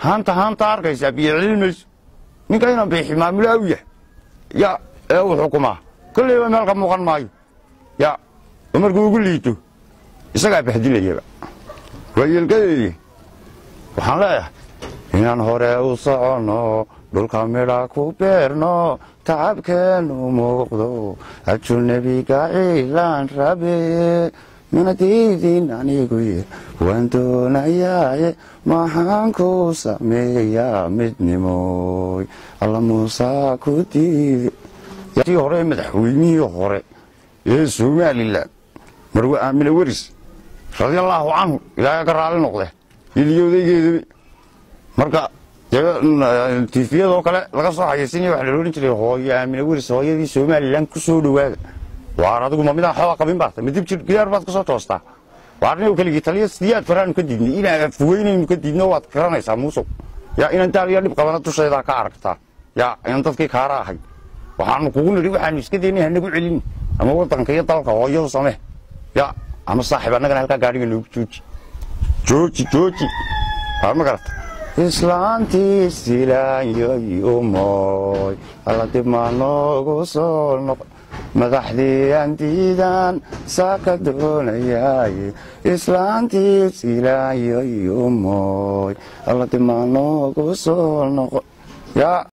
Haanta haanta arkaysaa biyo celin mayso. Ninka inaan Biixi maamulaa u yahay ya ee uu xukumaa kolleyba meel ka muuqan maayo ya, oo markuu ugu liito isagaa bahdilayaba. Waa yeelkadeedii. Waxaan leeyahay inaan hore u soconno, dhulka midha ku beerno, tacabkeenu muuqdo, ajunebiga ciilaan rabe mana diidin anigu, waan doonayaaye maxaan ku sameeyaa midnimoy Alla Muusaa ku diidi. Tii hore madaxweynihii hore ee Somalilan, Marwe Aamine Weris radiallaahu canhu, Ilaahay ka raali noqde, iliyodaygeedaba marka tiifiyadoo kale laga soo xayeysinaya waxa la odhan jiray hooyo Aamine Weris, hooyadii Somalilan, ku soo dhowaada. Waar adigu ma midaan xooga qabin baata? Ma dib jir gidaar baad ka soo toostaa? Waar anigo keligii taliya siyaad faraanu ka diidnay, inaan afweynaynu ka diidno waad garanaysaa, Muusow. Yaa inaan daal iyo dhib qabana dushaydaa ka aragtaa, yaa inaan dadkii kaara ahay. Waxaanu kugu nidhi waxaanu iska daynay hanagu celin, ama waddanka iyo dalka hooyadu samee ya, ama saaxiib annagana halkaa gaadhiga noogu jooji, jooji, jooji. Waa ma garata? Islaantii Silaanyoy umoy, Alla dib maa noogu soo noq. Madaxdii aan diidaan saaka doonayaaye, islaantii Silaanyoy umoy, Alla dib maa noogu soo noqo yaa.